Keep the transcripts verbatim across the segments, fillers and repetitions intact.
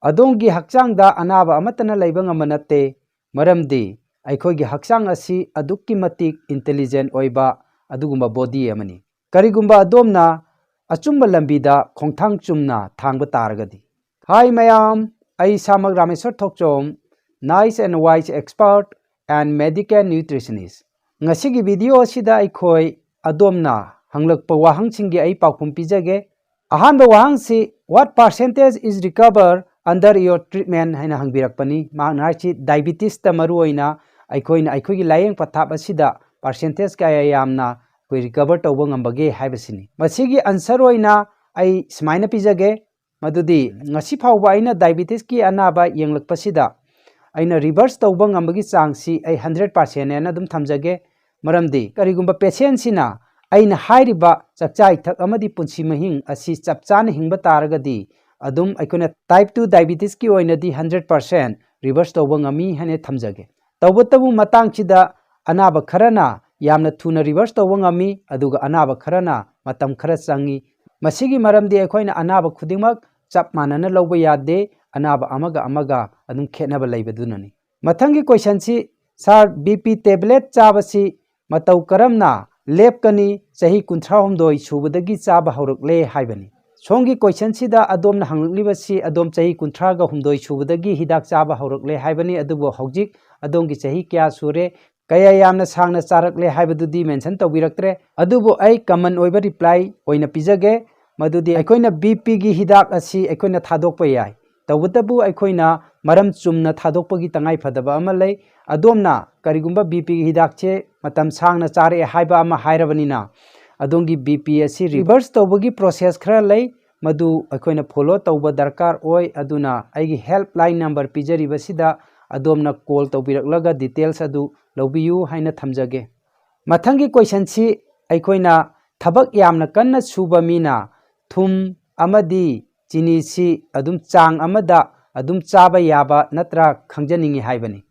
ꯑꯗꯣꯝꯒꯤ ꯍꯛꯆꯥꯡꯗ ꯑꯅꯥꯕ ꯑꯃꯠꯇꯅ ꯂꯩꯕ ꯉꯝꯕ ꯅꯠꯇꯦ, ꯃꯔꯝꯗꯤ ꯑꯩꯈꯣꯏꯒꯤ ꯍꯛꯆꯥꯡ ꯑꯁꯤ ꯑꯗꯨꯛꯀꯤ ꯃꯇꯤꯛ intelligent ꯑꯣꯏꯕ ꯑꯗꯨꯒꯨꯝꯕ body ꯑꯃꯅꯤ꯫ ꯀꯔꯤꯒꯨꯝꯕ ꯑꯗꯣꯝꯅ ꯑꯆꯨꯝꯕ ꯂꯝꯕꯤꯗ ꯈꯣꯡꯊꯥꯡ ꯆꯨꯝꯅ ꯊꯥꯡꯕ ꯇꯥꯔꯒꯗꯤ꯫ Hi ꯃꯌꯥꯝ, ꯑꯩ ꯏꯁꯥꯃꯛ ꯔꯥꯃꯦꯁ꯭ꯋꯔ ꯊꯣꯛꯆꯣꯝ, Nice and Wise expert and medical nutritionist꯫ ꯉꯁꯤꯒꯤ video ꯑꯁꯤꯗ ꯑꯩꯈꯣꯏ ꯑꯗꯣꯝꯅ ꯍꯪꯂꯛꯄ ꯋꯥꯍꯪꯁꯤꯡꯒꯤ ꯑꯩ ꯄꯥꯎꯈꯨꯝ ꯄꯤꯖꯒꯦ꯫ ꯑꯍꯥꯟꯕ ꯋꯥꯍꯪꯁꯤ, "What percentage is recover under your treatment?" ꯍꯥꯏꯅ ꯍꯪꯕꯤꯔꯛꯄꯅꯤ꯫ ꯃꯍꯥꯛꯅ ꯍꯥꯏꯁꯤ diabetes ꯇ ꯃꯔꯨꯑꯣꯏꯅ ꯑꯩꯈꯣꯏꯅ ꯑꯩꯈꯣꯏꯒꯤ ꯂꯥꯌꯦꯡ ꯄꯊꯥꯞ ꯑꯁꯤꯗ percentage ꯀꯌꯥ ꯌꯥꯝꯅ ꯑꯩꯈꯣꯏ recover ꯇꯧꯕ ꯉꯝꯕꯒꯦ ꯍꯥꯏꯕꯁꯤꯅꯤ꯫ ꯃꯁꯤꯒꯤ answer ꯑꯣꯏꯅ ꯑꯩ ꯁꯨꯃꯥꯏꯅ ꯄꯤꯖꯒꯦ, ꯃꯗꯨꯗꯤ ꯉꯁꯤ ꯐꯥꯎꯕ ꯑꯩꯅ diabetes ꯀꯤ ꯑꯅꯥꯕ ꯌꯦꯡꯂꯛꯄꯁꯤꯗ ꯑꯩꯅ reverse ꯇꯧꯕ ꯉꯝꯕꯒꯤ ꯆꯥꯡꯁꯤ ꯑꯩ hundred percent ꯅꯦꯅ ꯑꯗꯨꯝ ꯊꯝꯖꯒꯦ꯫ ꯃꯔꯝꯗꯤ ꯀꯔꯤꯒꯨꯝꯕ patient ꯁꯤꯅ ꯑꯩꯅ ꯍꯥꯏꯔꯤꯕ ꯆꯥꯛꯆꯥ ꯏꯊꯛ ꯑꯃꯗꯤ ꯄꯨꯟꯁꯤ ꯃꯍꯤꯡ ꯑꯁꯤ ꯆꯞ ꯆꯥꯅ ꯍꯤꯡꯕ ꯇꯥꯔꯒꯗꯤ, ꯑꯗꯨꯝ ꯑꯩꯈꯣꯏꯅ type two diabetes ꯀꯤ ꯑꯣꯏꯅꯗꯤ hundred percent reverse ꯇꯧꯕ ꯉꯝꯃꯤ ꯍꯥꯏꯅ ꯊꯝꯖꯒꯦ꯫ ꯇꯧꯕꯇꯕꯨ ꯃꯇꯥꯡꯁꯤꯗ ꯑꯅꯥꯕ ꯈꯔꯅ ꯌꯥꯝꯅ ꯊꯨꯅ reverse ꯇꯧꯕ ꯉꯝꯃꯤ, ꯑꯗꯨꯒ ꯑꯅꯥꯕ ꯈꯔꯅ ꯃꯇꯝ ꯈꯔ ꯆꯪꯉꯤ꯫ ꯃꯁꯤꯒꯤ ꯃꯔꯝꯗꯤ ꯑꯩꯈꯣꯏꯅ ꯑꯅꯥꯕ ꯈꯨꯗꯤꯡꯃꯛ ꯆꯞ ꯃꯥꯟꯅꯅ ꯂꯧꯕ ꯌꯥꯗꯦ, ꯑꯅꯥꯕ ꯑꯃꯒ ꯑꯃꯒ ꯑꯗꯨꯝ ꯈꯦꯠꯅꯕ ꯂꯩꯕꯗꯨꯅꯅꯤ꯫ ꯃꯊꯪꯒꯤ question ꯁꯤ, "Sir, B P tablet ꯆꯥꯕꯁꯤ ꯃꯇꯧ ꯀꯔꯝꯅ ꯂꯦꯞꯀꯅꯤ? ꯆꯍꯤ ꯀꯨꯟꯊ꯭ꯔꯥꯍꯨꯝꯗꯣꯏ ꯁꯨꯕꯗꯒꯤ ꯆꯥꯕ ꯍꯧꯔꯛꯂꯦ" ꯍꯥꯏꯕꯅꯤ꯫ ꯁꯣꯝꯒꯤ question ꯁꯤꯗ ꯑꯗꯣꯝꯅ ꯍꯪꯂꯛꯂꯤꯕꯁꯤ ꯑꯗꯣꯝ ꯆꯍꯤ ꯀꯨꯟꯊ꯭ꯔꯥꯒ ꯍꯨꯝꯗꯣꯏ ꯁꯨꯕꯗꯒꯤ ꯍꯤꯗꯥꯛ ꯆꯥꯕ ꯍꯧꯔꯛꯂꯦ ꯍꯥꯏꯕꯅꯤ, ꯑꯗꯨꯕꯨ ꯍꯧꯖꯤꯛ ꯑꯗꯣꯝꯒꯤ ꯆꯍꯤ ꯀꯌꯥ ꯁꯨꯔꯦ, ꯀꯌꯥ ꯌꯥꯝꯅ ꯁꯥꯡꯅ ꯆꯥꯔꯛꯂꯦ ꯍꯥꯏꯕꯗꯨꯗꯤ mention ꯇꯧꯕꯤꯔꯛꯇ꯭ꯔꯦ꯫ ꯑꯗꯨꯕꯨ ꯑꯩ common ꯑꯣꯏꯕ reply ꯑꯣꯏꯅ ꯄꯤꯖꯒꯦ, ꯃꯗꯨꯗꯤ ꯑꯩꯈꯣꯏꯅ B P ꯒꯤ ꯍꯤꯗꯥꯛ ꯑꯁꯤ ꯑꯩꯈꯣꯏꯅ ꯊꯥꯗꯣꯛꯄ ꯌꯥꯏ꯫ ꯇꯧꯕꯇꯕꯨ ꯑꯩꯈꯣꯏꯅ ꯃꯔꯝ ꯆꯨꯝꯅ ꯊꯥꯗꯣꯛꯄꯒꯤ ꯇꯉꯥꯏꯐꯗꯕ ꯑꯃ ꯂꯩ꯫ ꯑꯗꯣꯝꯅ ꯀꯔꯤꯒꯨꯝꯕ B P ꯒꯤ ꯍꯤꯗꯥꯛꯁꯦ ꯃꯇꯝ ꯁꯥꯡꯅ ꯆꯥꯔꯛꯑꯦ ꯍꯥꯏꯕ ꯑꯃ ꯍꯥꯏꯔꯕꯅꯤꯅ, ꯑꯗꯣꯝꯒꯤ B P ꯑꯁꯤ reverse ꯇꯧꯕꯒꯤ process ꯈꯔ ꯂꯩ, ꯃꯗꯨ ꯑꯩꯈꯣꯏꯅ follow ꯇꯧꯕ ꯗꯔꯀꯥꯔ ꯑꯣꯏ꯫ ꯑꯗꯨꯅ ꯑꯩꯒꯤ helpline number ꯄꯤꯖꯔꯤꯕꯁꯤꯗ ꯑꯗꯣꯝꯅ call ꯇꯧꯕꯤꯔꯛꯂꯒ details ꯑꯗꯨ ꯂꯧꯕꯤꯌꯨ ꯍꯥꯏꯅ ꯊꯝꯖꯒꯦ꯫ ꯃꯊꯪꯒꯤ question ꯁꯤ, ꯑꯩꯈꯣꯏꯅ ꯊꯕꯛ ꯌꯥꯝꯅ ꯀꯟꯅ ꯁꯨꯕ ꯃꯤꯅ ꯊꯨꯝ ꯑꯃꯗꯤ ꯆꯤꯅꯤꯁꯤ ꯑꯗꯨꯝ ꯆꯥꯡ ꯑꯃꯗ ꯑꯗꯨꯝ ꯆꯥꯕ ꯌꯥꯕ ꯅꯠꯇ꯭ꯔꯥ ꯈꯪꯖꯅꯤꯡꯏ ꯍꯥꯏꯕꯅꯤ꯫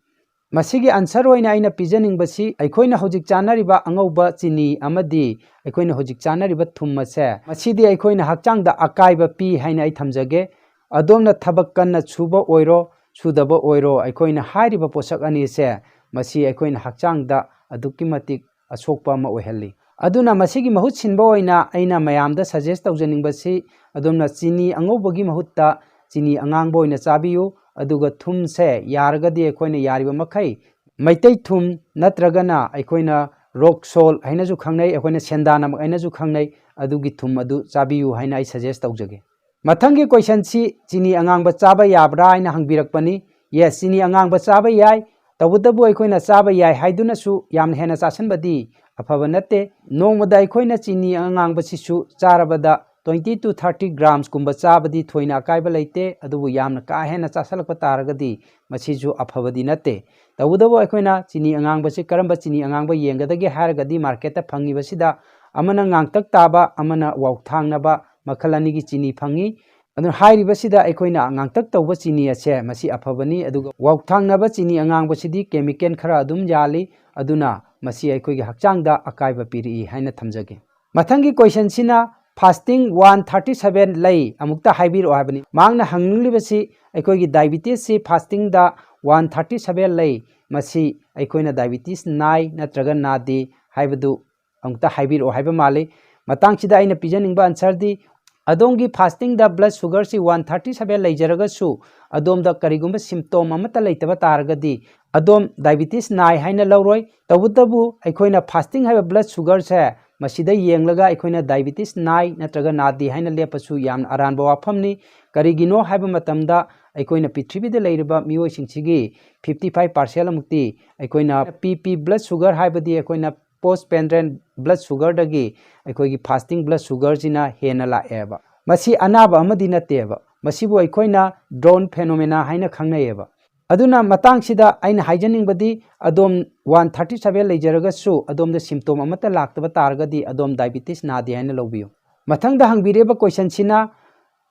ꯃꯁꯤꯒꯤ answer ꯑꯣꯏꯅ ꯑꯩꯅ ꯄꯤꯖꯅꯤꯡꯕꯁꯤ, ꯑꯩꯈꯣꯏꯅ ꯍꯧꯖꯤꯛ ꯆꯥꯅꯔꯤꯕ ꯑꯉꯧꯕ ꯆꯤꯅꯤ ꯑꯃꯗꯤ ꯑꯩꯈꯣꯏꯅ ꯍꯧꯖꯤꯛ ꯆꯥꯅꯔꯤꯕ ꯊꯨꯝ ꯑꯁꯦ, ꯃꯁꯤꯗꯤ ꯑꯩꯈꯣꯏꯅ ꯍꯛꯆꯥꯡꯗ ꯑꯀꯥꯏꯕ ꯄꯤ ꯍꯥꯏꯅ ꯑꯩ ꯊꯝꯖꯒꯦ꯫ ꯑꯗꯣꯝꯅ ꯊꯕꯛ ꯀꯟꯅ ꯁꯨꯕ ꯑꯣꯏꯔꯣ, ꯁꯨꯗꯕ ꯑꯣꯏꯔꯣ, ꯑꯩꯈꯣꯏꯅ ꯍꯥꯏꯔꯤꯕ ꯄꯣꯠꯁꯛ ꯑꯅꯤꯁꯦ, ꯃꯁꯤ ꯑꯩꯈꯣꯏꯅ ꯍꯛꯆꯥꯡꯗ ꯑꯗꯨꯛꯀꯤ ꯃꯇꯤꯛ ꯑꯁꯣꯛꯄ ꯑꯃ ꯑꯣꯏꯍꯜꯂꯤ꯫ ꯑꯗꯨꯅ ꯃꯁꯤꯒꯤ ꯃꯍꯨꯠ ꯁꯤꯟꯕ ꯑꯣꯏꯅ ꯑꯩꯅ ꯃꯌꯥꯝꯗ suggest ꯇꯧꯖꯅꯤꯡꯕꯁꯤ, ꯑꯗꯣꯝꯅ ꯆꯤꯅꯤ ꯑꯉꯧꯕꯒꯤ ꯃꯍꯨꯠꯇ ꯆꯤꯅꯤ ꯑꯉꯥꯡꯕ ꯑꯣꯏꯅ ꯆꯥꯕꯤꯌꯨ, ꯑꯗꯨꯒ ꯊꯨꯝꯁꯦ ꯌꯥꯔꯒꯗꯤ ꯑꯩꯈꯣꯏꯅ ꯌꯥꯔꯤꯕ ꯃꯈꯩ ꯃꯩꯇꯩ ꯊꯨꯝ ꯅꯠꯇ꯭ꯔꯒꯅ ꯑꯩꯈꯣꯏꯅ rock salt ꯍꯥꯏꯅꯁꯨ ꯈꯪꯅꯩ, ꯑꯩꯈꯣꯏꯅ ꯁꯦꯟꯗꯥ ꯅꯃꯛ ꯍꯥꯏꯅꯁꯨ ꯈꯪꯅꯩ, ꯑꯗꯨꯒꯤ ꯊꯨꯝ ꯑꯗꯨ ꯆꯥꯕꯤꯌꯨ ꯍꯥꯏꯅ ꯑꯩ suggest ꯇꯧꯖꯒꯦ꯫ ꯃꯊꯪꯒꯤ question ꯁꯤ ꯆꯤꯅꯤ ꯑꯉꯥꯡꯕ ꯆꯥꯕ ꯌꯥꯕ꯭ꯔꯥ ꯍꯥꯏꯅ ꯍꯪꯕꯤꯔꯛꯄꯅꯤ꯫ Yes, ꯆꯤꯅꯤ ꯑꯉꯥꯡꯕ ꯆꯥꯕ ꯌꯥꯏ, ꯇꯧꯕꯇꯕꯨ ꯑꯩꯈꯣꯏꯅ ꯆꯥꯕ ꯌꯥꯏ ꯍꯥꯏꯗꯨꯅꯁꯨ ꯌꯥꯝꯅ ꯍꯦꯟꯅ ꯆꯥꯁꯤꯟꯕꯗꯤ ꯑꯐꯕ ꯅꯠꯇꯦ꯫ ꯅꯣꯡꯃꯗ ꯑꯩꯈꯣꯏꯅ ꯆꯤꯅꯤ ꯑꯉꯥꯡꯕꯁꯤꯁꯨ ꯆꯥꯔꯕꯗ twenty to thirty grams ꯀꯨꯝꯕ ꯆꯥꯕꯗꯤ ꯊꯣꯏꯅ ꯑꯀꯥꯏꯕ ꯂꯩꯇꯦ, ꯑꯗꯨꯕꯨ ꯌꯥꯝꯅ ꯀꯥ ꯍꯦꯟꯅ ꯆꯥꯁꯤꯜꯂꯛꯄ ꯇꯥꯔꯒꯗꯤ ꯃꯁꯤꯁꯨ ꯑꯐꯕꯗꯤ ꯅꯠꯇꯦ꯫ ꯇꯧꯕꯇꯕꯨ ꯑꯩꯈꯣꯏꯅ ꯆꯤꯅꯤ ꯑꯉꯥꯡꯕꯁꯤ ꯀꯔꯝꯕ ꯆꯤꯅꯤ ꯑꯉꯥꯡꯕ ꯌꯦꯡꯒꯗꯒꯦ ꯍꯥꯏꯔꯒꯗꯤ market ꯇ ꯐꯪꯉꯤꯕꯁꯤꯗ ꯑꯃꯅ ꯉꯥꯡꯇꯛ ꯇꯥꯕ, ꯑꯃꯅ ꯋꯥꯎꯊꯥꯡꯅꯕ ꯃꯈꯜ ꯑꯅꯤꯒꯤ ꯆꯤꯅꯤ ꯐꯪꯉꯤ꯫ ꯑꯗꯨꯅ ꯍꯥꯏꯔꯤꯕꯁꯤꯗ ꯑꯩꯈꯣꯏꯅ ꯉꯥꯡꯇꯛ ꯇꯧꯕ ꯆꯤꯅꯤ ꯑꯁꯦ ꯃꯁꯤ ꯑꯐꯕꯅꯤ, ꯑꯗꯨꯒ ꯋꯥꯎꯊꯥꯡꯅꯕ ꯆꯤꯅꯤ ꯑꯉꯥꯡꯕꯁꯤꯗꯤ chemical ꯈꯔ ꯑꯗꯨꯝ ꯌꯥꯜꯂꯤ, ꯑꯗꯨꯅ ꯃꯁꯤ ꯑꯩꯈꯣꯏꯒꯤ ꯍꯛꯆꯥꯡꯗ ꯑꯀꯥꯏꯕ ꯄꯤꯔꯛꯏ ꯍꯥꯏꯅ ꯊꯝꯖꯒꯦ꯫ ꯃꯊꯪꯒꯤ question ꯁꯤꯅ fasting one thirty seven ꯂꯩ ꯑꯃꯨꯛꯇ ꯍꯥꯏꯕꯤꯔꯛꯑꯣ ꯍꯥꯏꯕꯅꯤ꯫ ꯃꯍꯥꯛꯅ ꯍꯪꯅꯤꯡꯂꯤꯕꯁꯤ ꯑꯩꯈꯣꯏꯒꯤ diabetes ꯁꯤ fasting ꯗ one thirty seven ꯂꯩ, ꯃꯁꯤ ꯑꯩꯈꯣꯏꯅ diabetes ꯅꯥꯏ ꯅꯠꯇ꯭ꯔꯒ ꯅꯥꯗꯦ ꯍꯥꯏꯕꯗꯨ ꯑꯃꯨꯛꯇ ꯍꯥꯏꯕꯤꯔꯛꯑꯣ ꯍꯥꯏꯕ ꯃꯥꯜꯂꯤ꯫ ꯃꯇꯥꯡꯁꯤꯗ ꯑꯩꯅ ꯄꯤꯖꯅꯤꯡꯕ answer ꯗꯤ, ꯑꯗꯣꯝꯒꯤ fasting ꯗ blood sugar ꯁꯤ one thirty seven ꯂꯩꯖꯔꯒꯁꯨ, ꯑꯗꯣꯝꯗ ꯀꯔꯤꯒꯨꯝꯕ symptom ꯑꯃꯠꯇ ꯂꯩꯇꯕ ꯇꯥꯔꯒꯗꯤ, ꯑꯗꯣꯝ diabetes ꯅꯥꯏ ꯍꯥꯏꯅ ꯂꯧꯔꯣꯏ꯫ ꯇꯧꯕꯇꯕꯨ ꯑꯩꯈꯣꯏꯅ fasting ꯍꯥꯏꯕ blood sugar ꯁꯦ ꯃꯁꯤꯗ ꯌꯦꯡꯂꯒ ꯑꯩꯈꯣꯏꯅ diabetes ꯅꯥꯏ ꯅꯠꯇ꯭ꯔꯒ ꯅꯥꯗꯦ ꯍꯥꯏꯅ ꯂꯦꯞꯄꯁꯨ ꯌꯥꯝꯅ ꯑꯔꯥꯟꯕ ꯋꯥꯐꯝꯅꯤ꯫ ꯀꯔꯤꯒꯤꯅꯣ ꯍꯥꯏꯕ ꯃꯇꯝꯗ, ꯑꯩꯈꯣꯏꯅ ꯄ꯭ꯔꯤꯊꯤꯕꯤꯗ ꯂꯩꯔꯤꯕ ꯃꯤꯑꯣꯏꯁꯤꯡꯁꯤꯒꯤ fifty five percent ꯑꯃꯨꯛꯇꯤ ꯑꯩꯈꯣꯏꯅ P P blood sugar ꯍꯥꯏꯕꯗꯤ ꯑꯩꯈꯣꯏꯅ postprandial blood sugar ꯗꯒꯤ ꯑꯩꯈꯣꯏꯒꯤ fasting blood sugar ꯁꯤꯅ ꯍꯦꯟꯅ ꯂꯥꯛꯑꯦꯕ꯫ ꯃꯁꯤ ꯑꯅꯥꯕ ꯑꯃꯗꯤ ꯅꯠꯇꯦꯕ, ꯃꯁꯤꯕꯨ ꯑꯩꯈꯣꯏꯅ Down phenomena ꯍꯥꯏꯅ ꯈꯪꯅꯩꯌꯦꯕ꯫ ꯑꯗꯨꯅ ꯃꯇꯥꯡꯁꯤꯗ ꯑꯩꯅ ꯍꯥꯏꯖꯅꯤꯡꯕꯗꯤ, ꯑꯗꯣꯝ one thirty seven ꯂꯩꯖꯔꯒꯁꯨ ꯑꯗꯣꯝꯗ symptom ꯑꯃꯠꯇ ꯂꯥꯛꯇꯕ ꯇꯥꯔꯒꯗꯤ ꯑꯗꯣꯝ diabetes ꯅꯥꯗꯦ ꯍꯥꯏꯅ ꯂꯧꯕꯤꯌꯨ꯫ ꯃꯊꯪꯗ ꯍꯪꯕꯤꯔꯤꯕ question ꯁꯤꯅ,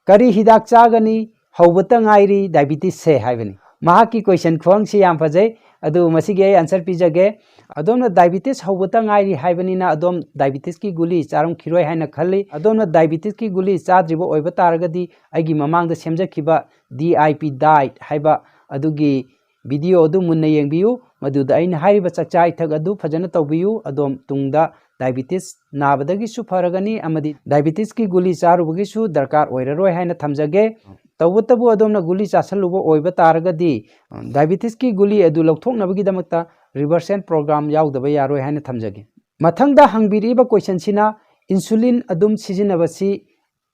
"ꯀꯔꯤ ꯍꯤꯗꯥꯛ ꯆꯥꯒꯅꯤ? ꯍꯧꯕꯇ ꯉꯥꯏꯔꯤ diabetes ꯁꯦ" ꯍꯥꯏꯕꯅꯤ꯫ ꯃꯍꯥꯛꯀꯤ question ꯈꯨꯍꯪꯁꯤ ꯌꯥꯝ ꯐꯖꯩ꯫ ꯑꯗꯨ ꯃꯁꯤꯒꯤ ꯑꯩ answer ꯄꯤꯖꯒꯦ꯫ ꯑꯗꯣꯝꯅ diabetes ꯍꯧꯕꯇ ꯉꯥꯏꯔꯤ ꯍꯥꯏꯕꯅꯤꯅ ꯑꯗꯣꯝ diabetesꯀꯤ ꯒꯨꯂꯤ ꯆꯥꯔꯝꯈꯤꯔꯣꯏ ꯍꯥꯏꯅ ꯈꯜꯂꯤ꯫ ꯑꯗꯣꯝꯅ diabetesꯀꯤ ꯒꯨꯂꯤ ꯆꯥꯗ꯭ꯔꯤꯕ ꯑꯣꯏꯕ ꯇꯥꯔꯒꯗꯤ ꯑꯩꯒꯤ ꯃꯃꯥꯡꯗ ꯁꯦꯝꯖꯈꯤꯕ D I P diet ꯍꯥꯏꯕ ꯑꯗꯨꯒꯤ video ꯑꯗꯨ ꯃꯨꯟꯅ ꯌꯦꯡꯕꯤꯌꯨ꯫ ꯃꯗꯨꯗ ꯑꯩꯅ ꯍꯥꯏꯔꯤꯕ ꯆꯥꯛꯆꯥ ꯏꯊꯛ ꯑꯗꯨ ꯐꯖꯅ ꯇꯧꯕꯤꯌꯨ꯫ ꯑꯗꯣꯝ ꯇꯨꯡꯗ diabetes ꯅꯥꯕꯗꯒꯤꯁꯨ ꯐꯔꯒꯅꯤ ꯑꯃꯗꯤ diabetesꯀꯤ ꯒꯨꯂꯤ ꯆꯥꯔꯨꯕꯒꯤꯁꯨ ꯗꯔꯀꯥꯔ ꯑꯣꯏꯔꯔꯣꯏ ꯍꯥꯏꯅ ꯊꯝꯖꯒꯦ꯫ ꯇꯧꯕꯇꯕꯨ ꯑꯗꯣꯝꯅ ꯒꯨꯂꯤ ꯆꯥꯁꯜꯂꯨꯕ ꯑꯣꯏꯕ ꯇꯥꯔꯒꯗꯤ, diabetesꯀꯤ ꯒꯨꯂꯤ ꯑꯗꯨ ꯂꯧꯊꯣꯛꯅꯕꯒꯤꯗꯃꯛꯇ reversal program ꯌꯥꯎꯗꯕ ꯌꯥꯔꯣꯏ ꯍꯥꯏꯅ ꯊꯝꯖꯒꯦ꯫ ꯃꯊꯪꯗ ꯍꯪꯕꯤꯔꯛꯏꯕ questionꯁꯤꯅ insulin ꯑꯗꯨꯝ ꯁꯤꯖꯤꯟꯅꯕꯁꯤ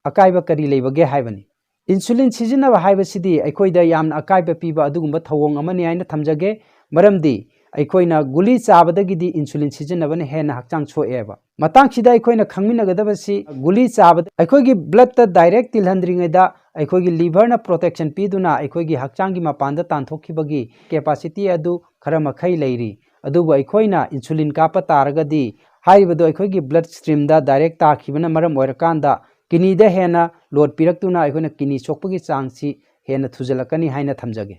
ꯑꯀꯥꯏꯕ ꯀꯔꯤ ꯂꯩꯕꯒꯦ ꯍꯥꯏꯕꯅꯤ꯫ Insulin ꯁꯤꯖꯤꯟꯅꯕ ꯍꯥꯏꯕꯁꯤꯗꯤ ꯑꯩꯈꯣꯏꯗ ꯌꯥꯝꯅ ꯑꯀꯥꯏꯕ ꯄꯤꯕ ꯑꯗꯨꯒꯨꯝꯕ ꯊꯧꯑꯣꯡ ꯑꯃꯅꯤ ꯍꯥꯏꯅ ꯊꯝꯖꯒꯦ꯫ ꯃꯔꯝꯗꯤ ꯑꯩꯈꯣꯏꯅ ꯒꯨꯂꯤ ꯆꯥꯕꯗꯒꯤꯗꯤ insulin ꯁꯤꯖꯤꯟꯅꯕꯅ ꯍꯦꯟꯅ ꯍꯛꯆꯥꯡ ꯁꯣꯛꯑꯦꯕ꯫ ꯃꯇꯥꯡꯁꯤꯗ ꯑꯩꯈꯣꯏꯅ ꯈꯪꯃꯤꯟꯅꯒꯗꯕꯁꯤ ꯒꯨꯂꯤ ꯆꯥꯕꯗ ꯑꯩꯈꯣꯏꯒꯤ bloodꯇ direct ꯇꯤꯜꯍꯟꯗ꯭ꯔꯤꯉꯩꯗ ꯑꯩꯈꯣꯏꯒꯤ liverꯅ protection ꯄꯤꯗꯨꯅ ꯑꯩꯈꯣꯏꯒꯤ ꯍꯛꯆꯥꯡꯒꯤ ꯃꯄꯥꯟꯗ ꯇꯥꯟꯊꯣꯛꯈꯤꯕꯒꯤ capacity ꯑꯗꯨ ꯈꯔ ꯃꯈꯩ ꯂꯩꯔꯤ꯫ ꯑꯗꯨꯕꯨ ꯑꯩꯈꯣꯏꯅ insulin ꯀꯥꯞꯄ ꯇꯥꯔꯒꯗꯤ ꯍꯥꯏꯔꯤꯕꯗꯨ ꯑꯩꯈꯣꯏꯒꯤ blood streamꯗ direct ꯇꯥꯈꯤꯕꯅ ꯃꯔꯝ ꯑꯣꯏꯔꯀꯥꯟꯗ kidneyꯗ ꯍꯦꯟꯅ load ꯄꯤꯔꯛꯇꯨꯅ ꯑꯩꯈꯣꯏꯅ kidney ꯁꯣꯛꯄꯒꯤ ꯆꯥꯡꯁꯤ ꯍꯦꯟꯅ ꯊꯨꯖꯤꯜꯂꯛꯀꯅꯤ ꯍꯥꯏꯅ ꯊꯝꯖꯒꯦ꯫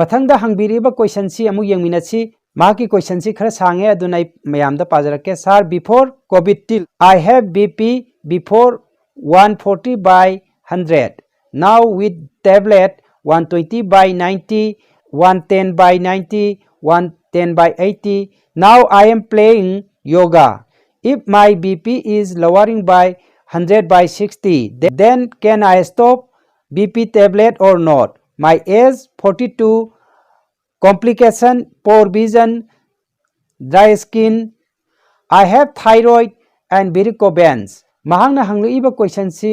ꯃꯊꯪꯗ ꯍꯪꯕꯤꯔꯤꯕ questionꯁꯤ ꯑꯃꯨꯛ ꯌꯦꯡꯃꯤꯟꯅꯁꯤ꯫ ꯃꯍꯥꯛꯀꯤ questionꯁꯤ ꯈꯔ ꯁꯥꯡꯉꯦ, ꯑꯗꯨꯅ ꯑꯩ ꯃꯌꯥꯝꯗ ꯄꯥꯖꯔꯛꯀꯦ꯫ Sir, before COVID till I have B P before one forty by hundred. Now with tablet one twenty by ninety, one ten by ninety, one ten by eighty. Now I am playing yoga. If my B P is lowering by hundred by sixty, th- then can I stop B P tablet or not? My age forty-two, complication, poor vision, dry skin. I have thyroid and varicose veins. ꯃꯍꯥꯛꯅ ꯍꯪꯂꯛꯏꯕ questionꯁꯤ